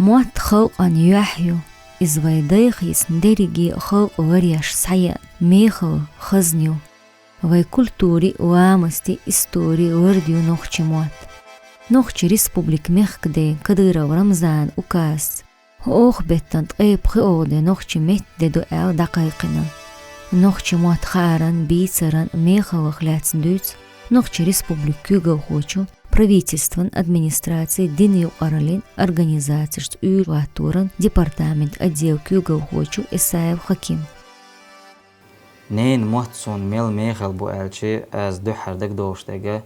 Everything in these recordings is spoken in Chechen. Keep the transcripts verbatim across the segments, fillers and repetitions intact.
Мотт халкъан юьхь ю, иза вай дайх йисна дерриге а халкъан ларъеш схьаеана мехала хазна ю. Вай культури, ламасти, истори лард ю нохчи мотт. Нохчи республика мехкден Кадыров Рамзан указца оха беттан ткъе пхи ола де нохчи метта де ду аьлла дӀакхайкхина. Нохчи мотт хааран, бийцаран мехалах лаьцна дуьйцу Нохчи республика куьйгалхочо, правительстван администраци, дин юкъараллин организацешца уьйр латторан департамент отдел куьйгалхочо Исаев Хаким. Ненан мотт суна мел мехала бу аьлча, аз дуьххьара дагадогӀуш дерг,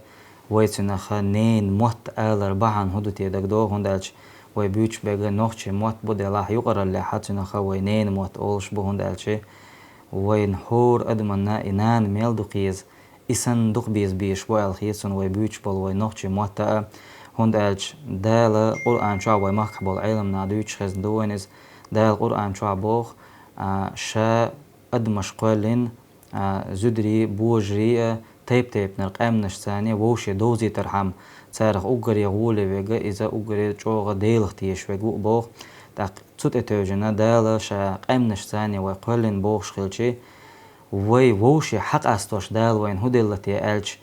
вай цунах ненан мотт алар бахьана хӀун ду те дагадогӀу, хӀунда аьлча вай буьйцуш берг нохчи мотт бу делахь, юкъараллехь цунах вай ненан мотт олуш бу, хӀунда аьлча вайна хӀора адаманна и нана мел дукха еза, и санна дукха беза безаш бу аьлла хета суна вай буьйцуш болу вай нохчи мотт а, хӀунда аьлча Дала Къуръан чохь вай махкахь болу Ӏеламнаха дуьйцуш хезна ду вайна иза. Дала Къуръан чохь боху, а, ша адамаш кхоьллина, а, зударий, божарий а, тайп-тайпанара къаьмнаш царна вовше довзийтархьама, царах уггаре гӀоле верг, иза уггаре чӀогӀа Делах тешаш верг ву а боху. ТӀаккха цу тӀе тевжина Дала ша къаьмнаш царна вай кхоьллина бохуш хилча, вай вовше хьакъастош Дала вайна хӀун делла те аьлча,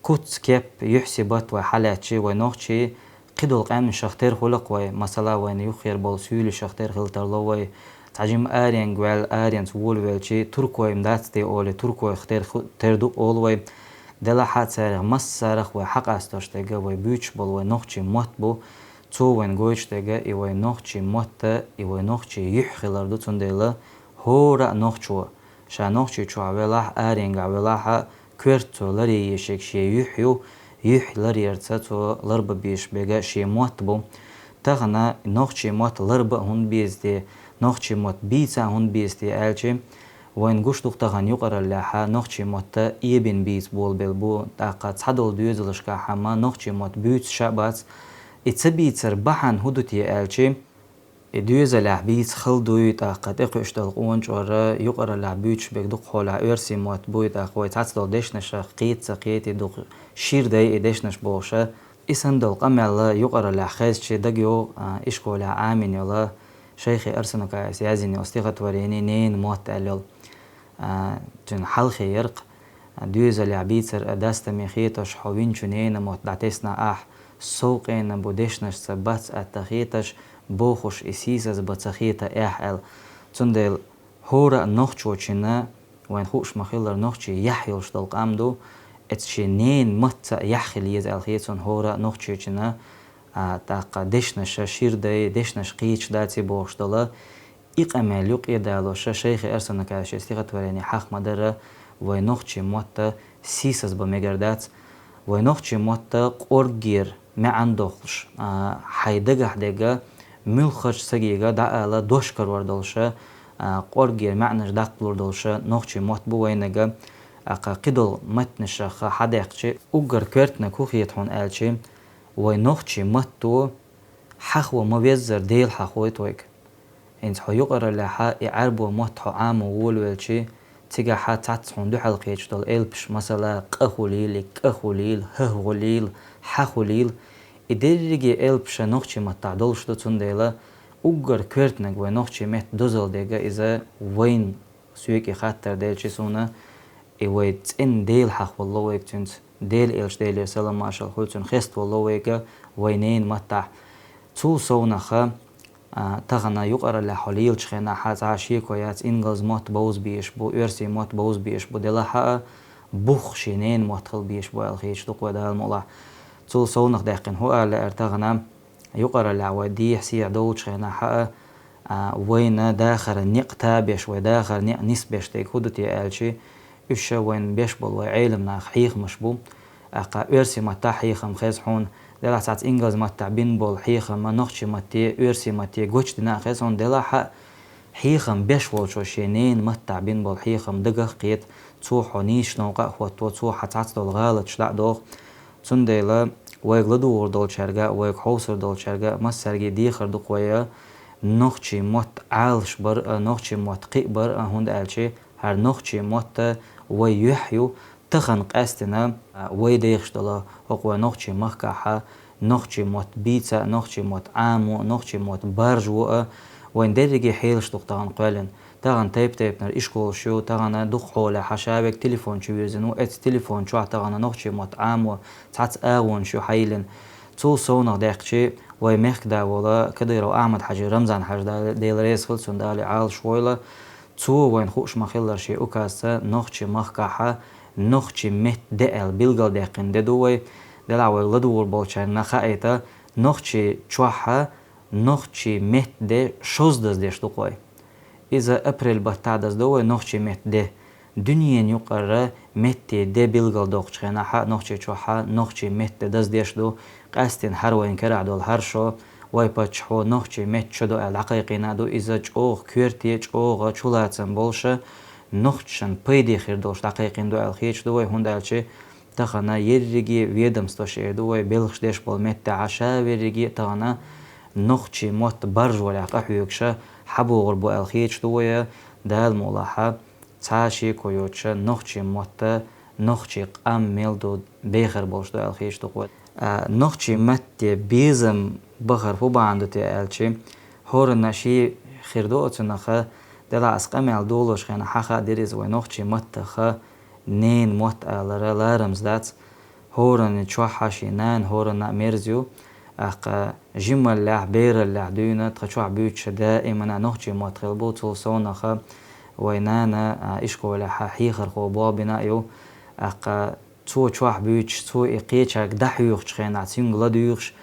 куц, кеп, юьхь-сибат вай хьалаьцча, вай нохчий кхидолу къаьмнашах тера хуьлу-кх вай, масала, вайна юххера болу суьйлишах тера хила тарло вай, цхьа жимма аренга ваьлла, аренца волавелча, туркой-м дац те олий, туркойх тера ху-, тера ду олу вай. Делахь а царах массарах вай хьакъастош дерг вай буьйцуш болу вай нохчи мотт бу, цо вайна гойтуш дерг и вай нохчи мотт а, и вай нохчи юьхь хилар ду, цундела хӀора а нохчо ша нохчийчохь велахь а, аренгахь велахь а, коьрта цо ларъе езаш ерг шен юьхь ю, юьхь ларъярца цо ларбан безаш берг шен мотт бу. Тахана нохчи мотт ларбан а хӀунда беза те, нохчи мотт бийца а хӀунда беза те аьлча, вайна гуш ду-кх тахана юкъараллехь нохчи мотт эбина бийца болабелла бу, тӀаккха цхьадолу доьзалшкахь хьама нохчи мотт буьйцуш а бац. И ца бийцар бахьана хӀун ду те аьлча, и доьзалехь бийца хала дуй, тӀаккха тӀекхуьуш долу къона чкъор юкъараллехь буьйцуш берг дукхахьолехь оьрсийн мотт буй, тӀаккха вай цхьацдолу дешнашах кхета ца кхетий, дукха шира дай и дешнаш бохуш а. И санна долу къамел юкъараллехь хезча дагайогӀу, а, ишколехь Ӏамийна йолу Шайхи Арсанукаевс яздина йолу стихотворени «Ненан мотт» аьлла йолу. А, цуьнан хьалхе яра-кх: «Доьзалехь бийцар а дастаме хеташ, хьо винчу ненан мотт дӀатесна ахь, сов къена бу дешнашца бац атта хеташ, бохуш и сийсаз бан ца хета эхь», аьлла. Цундела хӀора а нохчочунна, вайна хууш ма-хиллара, нохчи яхь йолуш долу къам ду, эцу шен ненан матца яхь хила еза аьлла хета суна хӀора а нохчочунна, а, тӀаккха дешнаша шира дай, дешнаш кхеташ даций бохуш долу. И къамел юкъе далоша Шайхи Арсанукаевс шен стихотворени хьаха ма-дарра, вай нохчи мотт сийсаз бан мегар дац. Вай нохчи мотт къорггера маьӀна дохлуш, а, хьайн дагахь дерг муьлххачу стагега дӀаала дош карор долуша, а, къорггера маьӀнаш даккхалур долуша нохчи мотт бу вайнага, а, кхидолу маттанашах хьадаьккхича, уггар коьртаниг хӀун хета хьуна аьлча, вай нохчи матто хьахо ма-веззара Дела хьахойту вайга. ХӀинца хьо юкъараллехь и Ӏаьрбо мотт хьо Ӏамо волавелча, цигахь цхьацца хьуна дуьхьал кхеташ долу элпаш, масала, къа хуьлийла, кӀа хуьлийла, хӀа хуьлийла, хьа хуьлийла, и дерриге элпаш нохчи маттахь долуш ду, цундела уггар коьртаниг вай нохчи меттан дозалла дерг иза вайна, соьга и хаттар делча суна, и вай цӀена Дела хьахвалало вайга цуьнца, Делан элча, Делера салам-маршалла хуьлда цунна, хеставалало вайга вай ненан маттахь. Цул совнаха, а, тахана юкъараллехь хьо лелачу хенахь цхьа а шеко яц, ингалс мотт бовза безаш бу, оьрсийн мотт бовза безаш бу, делахь а, бух шен ненан мотт хила безаш бу аьлла хеташ ду-кх вай, Дала мукъалахь. Цул совнаха даьккхина хӀун ала лаьара тахана, юкъараллехь вай дехьа-сехьа долчу хенахь а, а, вайна дахаран некъ табеш, вай дахаран некъ нисбеш дерг хӀун ду те аьлча, уьш ша вайна беш болу вай Ӏеламнах хьехамаш бу. ТӀаккха оьрсийн маттахь хьехам хеза хьуна, делахь цхьацца ингалс маттахь бина болу хьехам нохчи матте, оьрсийн матте гочдина а хеза хьуна, делахь а хьехам беш волчо шен ненан маттахь бина болу хьехам дагах а кхета, цо хьо нийсачу новкъа а хӀотто, цо хьан цхьацца долу гӀалаташ дӀа а доху. Цундела вайга ладугӀур долчаьрга а, вайга хьовсур долчаьрга а массаьрга дехар ду-кх вай, нохчи мотт Ӏалаш бар а, нохчи мотт кхиа бар а, хӀунда аьлча хӀара нохчи мотт вай юьхь ю, тахана къаьстина, а, вай дехаш долу хӀокху вай нохчи махкахь нохчийн мотт бийца а, нохчийн мотт Ӏамо а, нохчийн мотт баржо а, вайна дерриге хьелаш ду-кх тахана кхоьллина. Тахана тайп-тайпанара ишколаш ю, тахана дукха хьолехь шавег телефон чу вирзина ву, эцу телефон чохь тахана нохчийн мотт Ӏамо цхьацца агӀонаш ю хьайиллина. Цул совнагӀа даьккхича, вай мехкада волу Кадыров Ахьмад-Хьаьжин Рамзан-Хьаьжа, Дала, Дела реза хуьлда цунна, Дала Ӏалашвойла, цо вайна хууш ма-хиллара шен указца нохчийн махкахь нохчийн меттан де аьлла билгалдаьккхина де ду вай. Делахь вай ладугӀур болчарна хаийта, нохчийн чохь нохчийн меттан де шозза даздеш ду-кх вай. Иза апрель баттахь даздо вай нохчийн меттан де. Дуьненан юкъара меттан де билгалдоккхучу хенахь нохчийн чохь нохчийн меттан де даздеш ду. Къаьсттина хӀара вайна карахь долу хӀара шо, вай паччахьо нохчийн меттан шо ду аьлла дӀакхайкхийна а ду. Иза чӀогӀа коьрте, чӀогӀа чулацам болуш а, нохчашна пайде хир долуш дӀакхайкхийна ду аьлла хеташ ду вай, хӀунда аьлча тахана ерриге а ведомстваш эр ду вай, белхаш деш болу меттехь шаверриге а тахана нохчийн мотт баржавалехь къахьоьгуш а хьабогӀур бу аьлла хеташ ду вай, Дала мукъалахь, цхьа а шеко йоцуш а нохчийн мотт а, нохчийн къам мел ду бехар болуш ду аьлла хеташ ду-кх вай. А, нохчийн матте безам бахар хӀун бахьана ду те аьлча, хӀоранна шен хир ду оцунах, делахь аса къамел долуш хенахь хаа дира иза вай нохчийн маттах ненан мотт алар ларамза дац, хӀоранна чохь шен нана хӀоранна а мерза ю, тӀаккха жималлехь, бераллехь дуьйна тхан чохь буьйцуш даимана нохчийн мотт хилла бу, цул совнаха вай нана, а, ишколехь хьехархо болх бина а ю, тӀаккха цо чохь буьйцуш, цо и кхечаьрга дӀахьоьхучу хенахь цуьнга ладуьйгӀуш,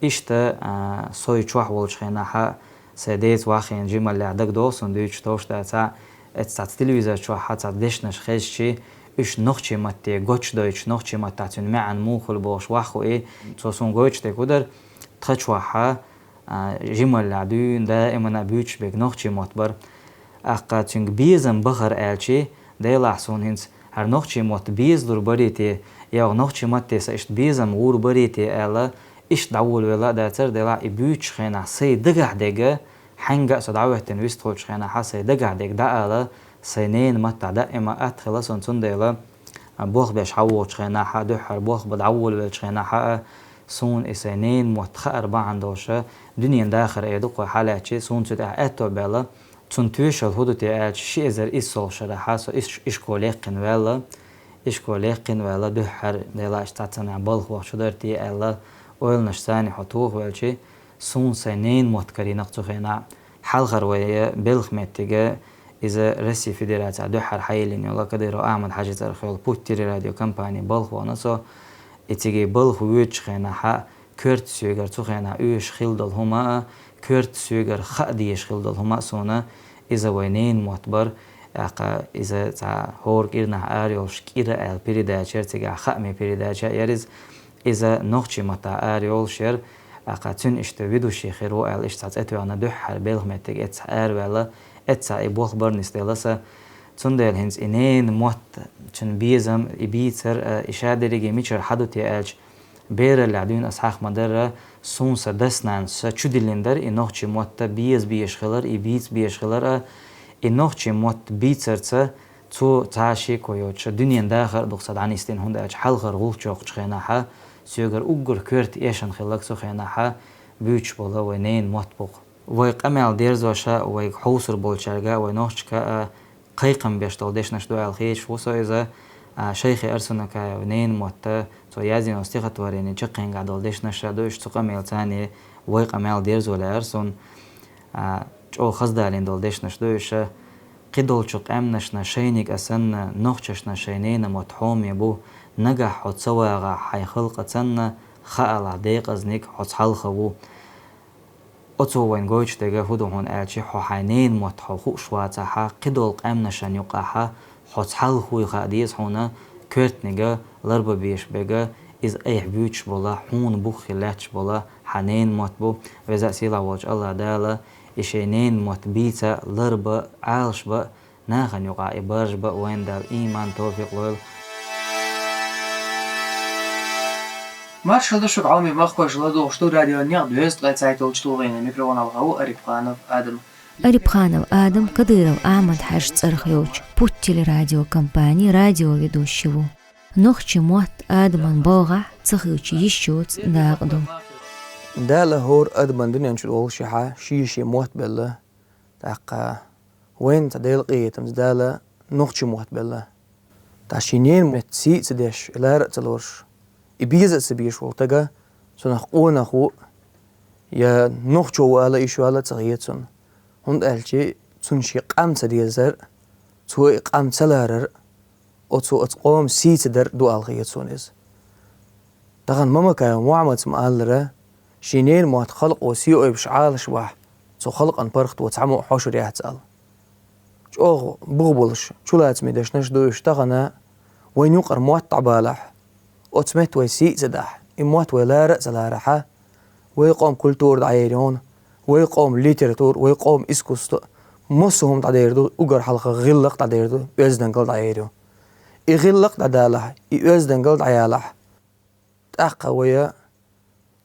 иштта, а, со и чохь волчу хенахь сайн деца вахийна жималлехь дагадогӀу суна, дуьйцуш товш дацахь, эцу цхьацца телевизор чохь цхьацца дешнаш хезчи, уьш нохчийн матте гочдойтуш, нохчийн маттахь цуьнан маьӀна муха хуьлу бохуш ваххуий, цо суна гойтуш дерг хӀун дара, тхан чохь, а, жималлехь дуьйна даимана буьйцуш берг нохчийн мотт бара. ТӀаккха цуьнга безам бахар аьлчи, делахь суна хӀинца хӀара нохчийн мотт безалур барий те, я нохчийн матте сан иштта безам гӀур барий те аьлла, иштта дӀаволавелла а дацара, делахь и буьйцучу хенахь сайн дагахь дерг, хьаьнга а со дӀахӀоьттина вистхуьлучу хенахь сайн дагахь дерг дӀаала, сайн ненан маттахь даима атта хилла суна, цундела, а, болх беш хьавогӀучу хенахь а, дуьххьара болх бан дӀаволавеллачу хенахь а, суна и сайн ненан мотт хаар бахьана долуш а, дуьненан дахар эр ду-кх вай хьалаьцчи, суна цу тӀехь аьтто баьлла. Цунна тоьшалла хӀун ду те аьлча, ши эзар иссолгӀачу шарахь со иш-, ишкол яьккхина ваьлла, ишкол яьккхина ваьлла, дуьххьара, делахь, иштта цхьацца балха вахча хӀун дара те аьлла, ойланаш санна хьо тохавелчи, суна сайн ненан мотт карийна-кх цу хенахь. Хьалхара вай белхан меттиг, иза Российн Федерацехь дуьххьара хьайиллина йолу Кадыров Ахьмад-Хьаьжин цӀарах йолу «Путь» телерадиокомпани балха вахана со, и цига балха воьдучу хенахь коьрта соьгара цу хенахь оьшуш хилла долу хӀума а, коьрта соьгара хаа дезаш хилла долу хӀума а суна, иза вай ненан мотт бара, тӀаккха иза цхьа хӀора кӀирнахь арайолуш «Кира» аьлла передача яра, цигахь хаамийн передача яра иза, иза нохчийн маттахь арайолуш яра, тӀаккха цуьнан иштта ведущий хир ву аьлла, иштта цхьа цӀе тоьхна дуьххьара белхан меттиг эццахь араваьлла, эццахь и болх бара нисделла сан. Цундела хӀинца и ненан мотт, цуьнан безам, и бийцар а, и шадерриге мичара хьаду те аьлча, бераллехь дуьйна аса хьаха ма-дарра, суна сан дас-нанас сан чу диллина дара и нохчийн мотт беза безаш хилар, и бийца безаш хилар а, и нохчийн мотт бийцарца цо цхьа а шеко йоцуш а дуьненан дахар а ду-кх сан дӀанисдина, хӀунда аьлча хьалхара гӀулч йоккхучу хенахь а, соьгара уггар коьрта эшна хилларг цу хенахь а буьйцуш болу вай ненан мотт бу-кх. Вай къамел дерзош а, вайга хьовсур болчаьрга а, вай нохчашка а кхайкхам беш долу дешнаш ду аьлла хеташ ву со иза, а, Шайхи Арсанакаев ненан мотт, цо яздина стихотворени чаккхенгахь долу дешнаш а ду уьш, цу къамелца цхьаьна вай къамел дерзо лаьара суна, а, чӀогӀа хаза далийна долу дешнаш ду уьш. Кхидолчу къаьмнашна шайниг а санна, нохчашна шайн ненан мотт хьоме бу, нагахь хьо ца вагӀахь хьайн халкъа цанна, хаалахь декъазниг хьо цхьалха ву. Оцо вайна гойтуш дерг хӀун ду хьуна аьлча, хьо хьайн ненан мотт хьо хууш вацахь, кхидолу къаьмнашна юкъахь хьо цхьалха вуй хаа деза хьуна, коьртаниг ларбан безаш берг, иза айхьа буьйцуш болу, хьуна бух хила лаьтташ болу хьан ненан мотт бу. Веза а, сийлахь волчу АллахӀ Дала и шайн ненан мотт бийца а, ларбан а, Ӏалашбан а, нахана юкъахь и баржабан а вайна Дала ийман, товфикъ лойла. Маршалла ду шуьга, хьоме махкахой, ладугӀуш ду радион некъ, дезткъе цхьайтталгӀачу тулгӀенан. Микрофон хьалха ву Арипханов Адам. Арипханов Адам Кадыров Ахьмад-Хьаьжин цӀарах йолчу «Путь» телерадиокомпанин радиоведущи ву. Нохчийн мотт адаман болх ца хилча йиш йоцу дакъа ду. Дала хӀора адаман дунен чу доллушехьа ший-ший мотт белла. ТӀаккха вайна цхьа Делан къинхетамца Дала нохчий мотт белла. ТӀаккха ший ненан метта сий а ца деш, лара а ца лоруш, и беза а ца безаш волу стаг, цунах къонах ву, я нохчо ву ала, иштта вала а ца хета цунна. ХӀунда аьлча цунна шен къам ца дезар, цо и къам ца ларар, оцо оцу къоман сий ца дар ду ала хета суна иза. Тахана Мамакаев Мухьаммада ма-аллара, ший ненан мотт халкъо сий ойбуш Ӏалашбахь, цу халкъан паргӀато цхьаммо а хьошур яц ала. ЧӀогӀа бух болуш, чулацаме дешнаш ду уьш тахана, вайна юкъара мотт дӀабалахь, оцу метта вай сий а ца дахь, и мотт вай лара а ца ларахьа, вай къоман культура дӀаер ю, вай къоман литература, вай къоман искусство, массо а хӀума дӀадер ду, уггар хьалха гӀиллакх дӀадер ду, оьздангалла дӀаер ю. И гӀиллакх дӀадалахь, и оьздангалла дӀаялахь, тӀаккха вай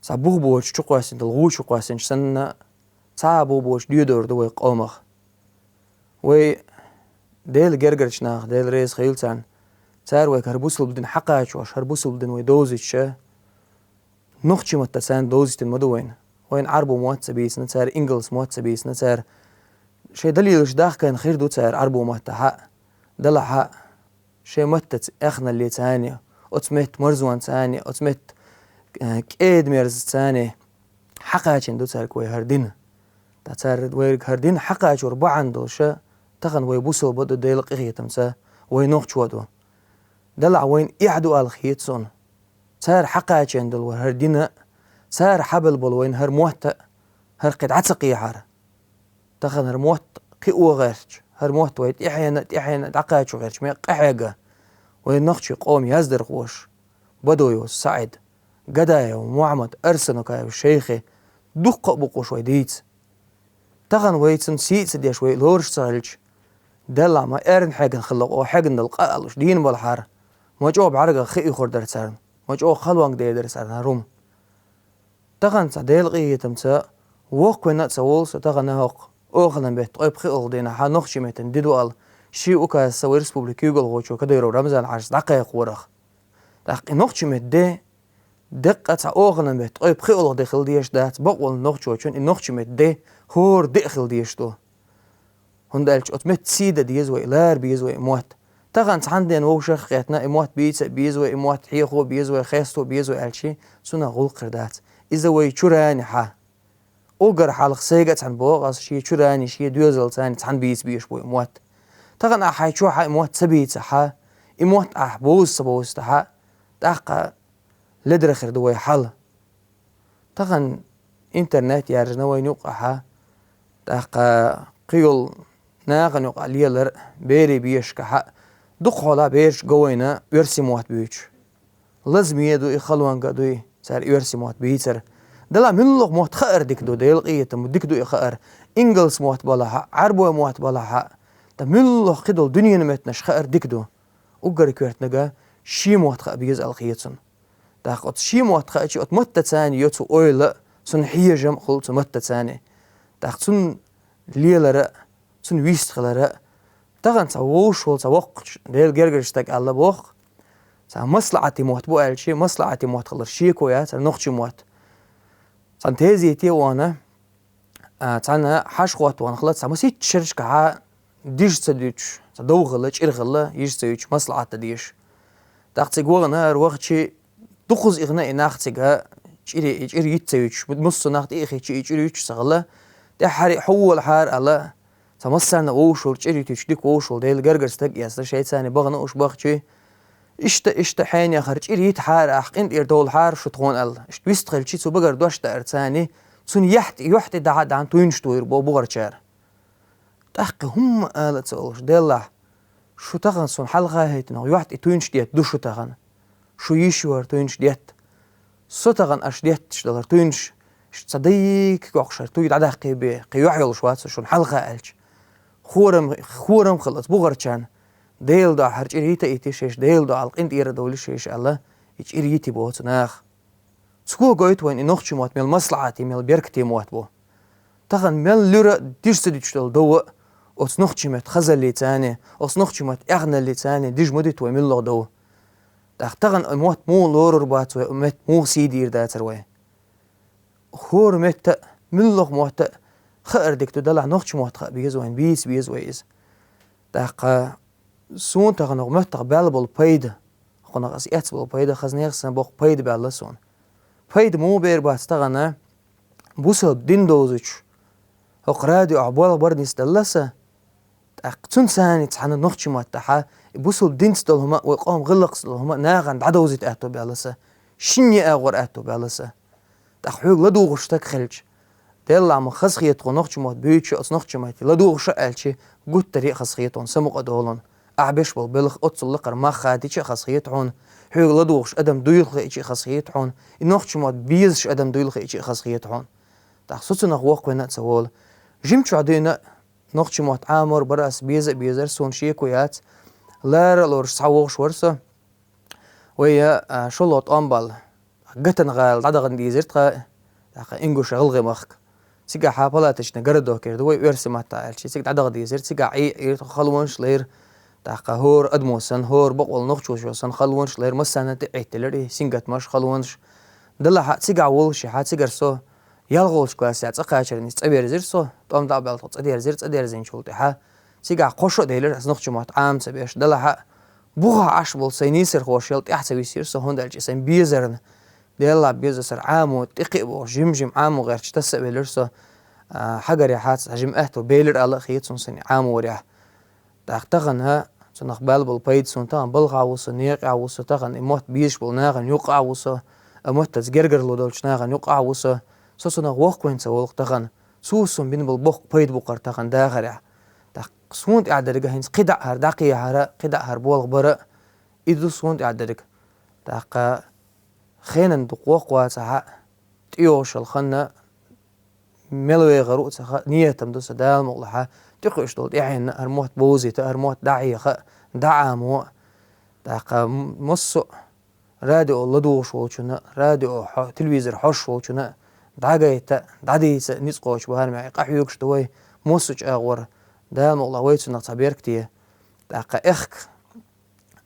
цхьа бух боцуш чукхоьссина долу гӀу чукхоьссинчу санна, цхьа а бух боцуш доьдур ду вай къомах. Вай Делан гергарчу наха, Дела реза хуьлда царна, цара вайга хӀара бусалба дин хьакхачош, хӀара бусалба дин вай довзуьйтуш, нохчийн мотт царна довзийтина ма ду вайна. Вайна Ӏарбо мотт ца бийцина цара, ингалс мотт ца бийцина цара. Шайн далилаш дахкийна хир ду цара Ӏарбо маттахь а, делахь а, шайн маттаца эхналлица а, оцу метта марзонца а, оцу метта, э, кӀеда-мерзаца а хьакхачийна ду цаьрга вай хӀара дин. Ткъа цара вайга хӀара дин хьакхачор бахьана долуш, тахана вай бусалба а ду Делан къинхетамца, вай нохчо а ду. Делахь вайна эхь ду ала хета суна. Цара хьакхачийна долу вай хӀара дин а, цара хьабелла болу вайна хӀара мотт а, хӀара кхин дӀа ца кхехьар. Тахана хӀара мотт кхио гӀерташ, хӀара мотт вай тӀаьхьенна а, тӀаьхьенна а дӀакхачо гӀерташ мекъа къахьегна, вай нохчийн къоман яздархоша, Бадоев СаӀид, Гадаев Мухьаммад, Арсанукаев Шайхи, дуккха а бу-кх уьш вай дийца. Тахана вай цунна сий а ца деш, вай лоруш ца хилча, делахь ма эрна хьегна хилла, оха хьегна долу къа а луш дийна балахьара, ма чӀогӀа бӀаьргах хи оьхур дара царна, ма чӀогӀа халонга дер дара царна хӀара хӀума. Тахана цхьа Делан къинхетамца воккхавина а ца волу со тахана хӀокху оханан беттан ткъе пхоьалгӀа дийнахь нохчийн меттан де ду ала, шен указца вай республикан куьйгалхочо Кадыров Рамзан-Хьаьжас дӀакхайкхорах. ТӀаккха и нохчийн меттан де деккъа цхьа оханан беттан ткъе пхоьалгӀа де хила дезаш дац, бакъволу нохчочун и нохчийн меттан де хӀора де а хила дезаш ду. ХӀунда аьлча оцу метта сий дан деза вай, лара беза вай и мотт. Тахана цхьана ден вовшах а кхетта, и мотт бийца а беза вай, и мотт хьехо а беза вай, хесто а беза вай аьлча, цунах гӀуллакх хир дац. Иза вай чуьра а хьа. Уггар хьалха сайга а цхьаьна боху ас, шен чуьра а, шен доьзалца а цхьаьна бийца безаш бу и мотт. Тахана ахь хьайн чохь а и мотт ца бийцахь, и мотт ахь бовза ца бовзийтахь, тӀаккха ледара хир ду вай хьал. Тахана интернет яьржина вайна юккъахь, тӀаккха кхин йолу нахана юкъахь лелар, берийн бешашкахь, дукха хьолахь бераш го вайна оьрсийн мотт буьйцуш. Лазаме а ду и, халонга а дуй, цара оьрсийн мотт бийцар. Делахь муьлхха мотт хаар дика ду, Делан къинхетам, дика ду и хаар. Ингалс мотт балахь а, Ӏарбой мотт балахь а, ткъа муьлхха кхидолу дуьненан меттанаш хаар дика ду. Уггар коьртаниг шен мотт хаа беза ала хета суна. ТӀаккха оцу шен мотт хаьча, оцу маттаца а йо цу ойла а, цунна хьежам а хуьлу цу маттаца а. ТӀаккха цунна лелар а, цунна вистхилар а. Тахана цхьа вовшахволу цхьа воккхачу Делан гергарчу стага аьлла боху, цхьа маслаӀатийн мотт бу аьлча, маслаӀатийн мотт хилар шеко яц, цхьа нохчийн мотт. Цхьана тезете а вахана, а, цхьана хьаша хӀотта вахана хилла, цхьа масийтта шерашкахь дижа ца дуьтуш, цхьа дов хилла, чӀир хилла, йижа ца юьтуш, маслаӀат дан дезаш. ТӀаккха цига вахана, хӀара вахчи, дукхаза ихна и нах цига, чӀири, и чӀир йита ца юьтуш, массо а нах тӀе а хиъча, и чӀир юьтуш ца хилла, тӀаьххьара хьо волахьара ала, цхьа массарна вовшахволу, чӀир юьтуш дика вовшахволу Делан гергарчу стаг эцна, шайца а бахана уьш бахчи, иштта, иштта хьенех хӀара чӀир йитахьара, ахь къинтӀера довлахьара шу тхуна аьлла. Иштта вистхилчи, цу багара дош даарца а, цунна яхь тӀе, юьхь тӀе дахьа а дахьана туьйнаш тухур боху бухарчара. ТӀаккха хӀумма ала а ца олуш, деллахь, шу тахана суна хьалха а хӀиттина, юьхь тӀе туьйнаш детта ду шу тахана. Шу йиш ю хӀара туьйнаш детта. Со тахана аша детташ долу хӀара туьйнаш, шу цхьа дайка кхокхуш хӀара туй дӀадаккхий бен, кхин юьхь йолуш вац со шуна хьалха аьлча. Хорам, хорам хила оцу бухарчарна. Делан дуьхьа хӀара чӀир йита а йитий шаьш, Делан дуьхьа къинтӀера довлий шаьш аьлла, и чӀир йитий боху цу наха. Цо гойту вайна и нохчийн мотт мел маслаӀатийн, мел беркатийн мотт бу. Тахана мел луьра а, дижа ца дуьтуш долу дов а, оцу нохчийн меттан хазаллица а, оцу нохчийн меттан эхналлица а дижа ма дуьту вай муьлхха дов. ТӀаккха тахана и мотт муха лорур бац вай, и мотт муха сий дийр дацара вай. хӀора метта, муьлхха мотта хаар дика ду, делахь нохчийн мотт хаа беза вайна, бийца беза вай иза. ТӀаккха суна тахана хӀокху меттах баьлла болу пайда, хӀокхунах ас эцна болу пайда, хаза нехан санна боккха пайда баьлла суна. Пайда муха бер бац тахана, бусалба дин довзуьйтуш, хӀокху радиохь болх бар нисделла сан, тӀаккха цуьнца цхьаьна нохчийн маттахь, и бусалба динца долу хӀума, вай къоман гӀиллакхца долу хӀума нахана дӀадовзийта аьтто баьлла сан, шинне агӀор аьтто баьлла сан. ТӀаккха хьоьга ладугӀуш стаг хилча, делахь ма хазахета хьуна нохчийн мотт буьйцуш, оцу нохчийн матте ладугӀуш а аьлча, гуттар а хазахета хьуна, самукъа а долу хьуна. Ахь беш болу белхан оццул лакхара мах хадийча а хазахета хьуна, хьоьга ладугӀуш адам дуйла хиъча а хазахета хьуна, и нохчийн мотт безаш адам дуйла хиъча а хазахета хьуна. ТӀаккха со цунах воккхавина а ца волу. Жимчохь дуьйна нохчийн мотт Ӏамор бара ас, беза а безара, суна шеко яц. Лара а лоруш схьавогӀуш вара со. Вай, а, шолгӀа тӀом баьлла, Гатан-гӀала дӀадахана дийзира тхан, тӀаккха Ингуш-ГӀалгӀай махка. Цигахь палаточный городок эр ду вай оьрсийн маттахь аьлча, цига дӀадаха дийзира, цигахь Ӏе а Ӏийра, халонаш а лайра, тӀаккха хӀора адамо санна, хӀора бакъволу нохчочо санна, халонаш а лайра, массарна а тӀеӀиттелира и сингаттамаш, халонаш. Делахь а цигахь волушехь, цигара со ялхолгӀачу классехь цӀа кхачарна, иза цӀа верзира со, тӀом дӀа а баьлла тхо цӀа дерзира, цӀа дерзинчул тӀаьхьа цигахь кхо шо а делира ас нохчийн мотт Ӏама ца беш. Делахь а бухахь Ӏаш болу сайн нийсархошна тӀаьхьа ца висира со, хӀунда аьлча и сайн безарна, делахь беза сан Ӏамо тӀекхиа бохуш, жим-жим Ӏамо гӀерташ таса а велира со, а, хьагарехь цхьа жима аьтто белира ала а хета суна сайн Ӏаморехь. ТӀаккха тахана цунах баьлла болу пайда суна тахана балхахь ву со, некъехь ву со, тахана и мотт безаш болу нахана юккъехь ву со, а маттаца гергарло долчу нахана юккъехь ву со. Со цунах воккхавина ца волу тахана. Цо суна бина болу боккха пайда бу-кх хӀара тахана дахарехь. ТӀаккха суна тӀехь дерг хӀинца кхидӀа а хӀара дӀакхехьара, кхидӀа а хӀара болх бара, и ду суна тӀехь дерг. ТӀаккха хенан дукха воккхавацахь а, тӀейогӀуш йолу хан мел вехар ву а ца хаьа, нийят-м ду сан, Дала мукъалахь, тӀекхуьуш долу тӀаьхьенна хӀара мотт бовзийта, хӀара мотт дӀахьеха, дӀаӀамо. ТӀаккха м-, массо а радио ладугӀуш волчунна, радио хьо-, телевизор хьожуш волчунна дӀагайта, дӀадийца ницкъ кхочу барамехь къахьоьгуш ду вай, массо а чӀагӀор, Дала мукъалахь, вай цунах цхьа беркате. ТӀаккха аьхка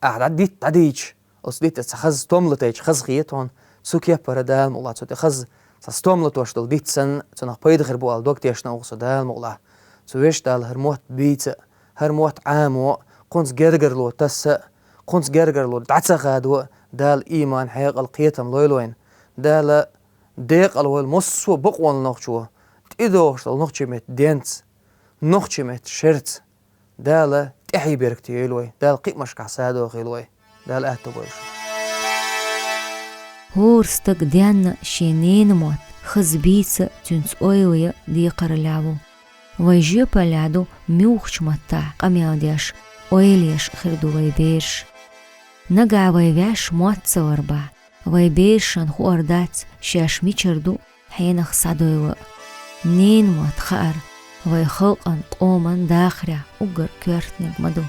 ахь дӀадитта, дӀадийча, оцу диттаца хаза стом латийча хазахета хьуна, цу кеппара, Дала мукъалахь, цу тӀе хаза цхьа стом латош долу дитт санна, цунах пайда хир бу аьлла дог тешна ву-кх со, Дала мукъалахь. Цу Везачу Дала хӀара мотт бийца а, хӀара мотт Ӏамо а, кхунца гергарло таса а, кхунца гергарло дӀа ца хадо а, Дала ийман, хьекъал, кхетам лойла вайна. Дала декъал войла массо а бакъонан нохчо тӀедогӀуш долу нохчийн меттан денца, нохчийн меттан шерца. Дала тӀаьхье беркате йойла вай, Дала кхиамашкахь садохийла вай. Дала аьтто бойла шуна. ХӀора стага денна шен ненан мотт хаза бийца а, цуьнца ойла ян а декхараллехь ву. Вай жоьпаллехь ду муьлххачу маттахь къамел деш, ойла еш хир ду вай бераш. Нагахь вай ваьш мотт ца вар бахь, вай берашна хуур дац шаьш мичара ду хьенах схьадойла а. Ненан мотт хаар вай халкъан, къоман дахарехь уггар коьртаниг ма ду.